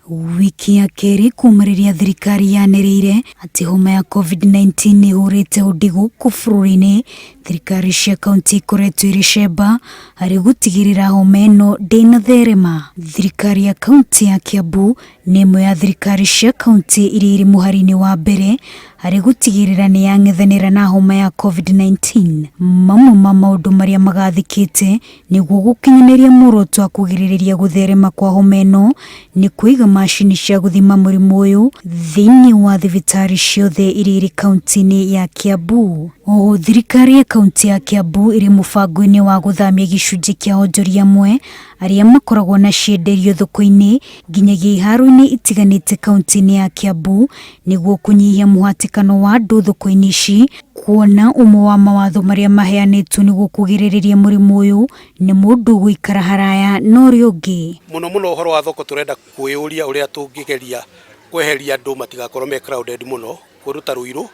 Wiki ya kerĩ kuma rĩrĩa thirikari yanĩrĩire atĩ homa ya Covid-19 nĩ ĩhũrĩte ũndĩ gũkũ bũrũri-inĩ, thirikari cia kauntĩ ikoretwo irĩ cemba harĩ gũtigĩrĩra homa ĩno ndĩnatherema. Thirikari ya kauntĩ ya Kiambu nĩ ĩmwe ya thirikari cia kauntĩ iria irĩ mũhari-inĩ wa mbere harĩ gũtigĩrĩra nĩ yang'ethanĩra na homa ya Covid-19. Mamwe ma maũndũ marĩa magathĩkĩte Nĩguo gũkinyanĩria muoroto wa kũgirĩrĩria gũtherema kwa homa ĩno, nĩ kũiga macini cia gũthima mũrimũ ũyũ thĩinĩ wa thibitarĩ ciothe iria irĩ kaunti-inĩ ya Kiambu. Oho thirikari ya kaunti ya Kiambu ĩrĩ mũbango-inĩ wa gũthamia gĩcunjĩ kĩa onjoria amwe arĩa makoragwo na cienderio thoko-inĩ nginyagia iharo-inĩ itiganĩte kaunti-inĩ ya Kiambu nĩguo kũnyihia mũhatĩkano wa andũ thoko-inĩ ici, kuona ũmwe wa mawatho marĩa maheanĩtwo nĩguo kũgirĩrĩria mũrimũ ũyũ nĩ mũndũ gũikara haraya na ũrĩa ũngĩ. Mũno mũno ũhoro wa thoko tũrenda kwĩyũria ũrĩa tũngĩgeria kweheria andũ matigakorwo me crowded mũno kũndũ ta Ruiru.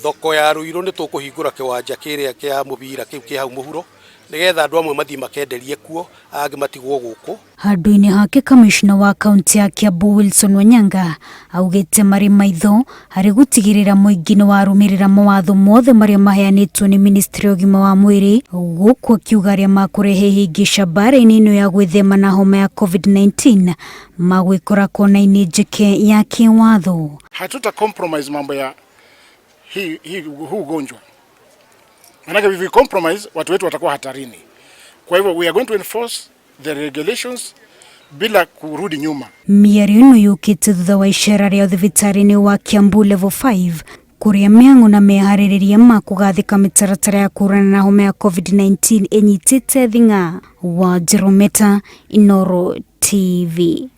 Thoko ya Ruiru nĩ tũkũhingũra kĩwanja kĩrĩa kĩa mũbira kĩu kĩ hau mũhuro nĩgetha andũ amwe mathiĩ makenderie kuo angĩ matigwo gũkũ. Handũ-inĩ hake kamishna wa kaunti ya Kiambu Wilson Wanyanga augĩte marĩ maitho harĩ gũtigĩrĩra mũingĩ nĩ warũmĩrĩra mawatho mothe marĩa maheanĩtwo nĩ ministry ya ũgima wa mwĩrĩ, gũkũ akiuga arĩa makũrehe ihĩngĩca mbara-inĩ ĩno ya gwĩthema na homa ya Covid-19 magwĩkora kona-inĩ njeke ya kĩwatho. Hatuta compromise mambo ya hii huu ugonjwa, manake if we compromise watu wetu watakuwa hatarini. Kwa hivyo we are going to enforce the regulations bila kurudi nyuma. Mĩario ĩno yũkĩte thutha wa icera rĩa thibitarĩ-inĩ wa Kiambu Level 5 kũrĩa mĩang'o na meharĩrĩria ma kũgathĩka mĩtaratara ya kũhũrana na homa ya Covid-19 ĩnyitĩte thing'a. Wa Jerometa, Inooro TV.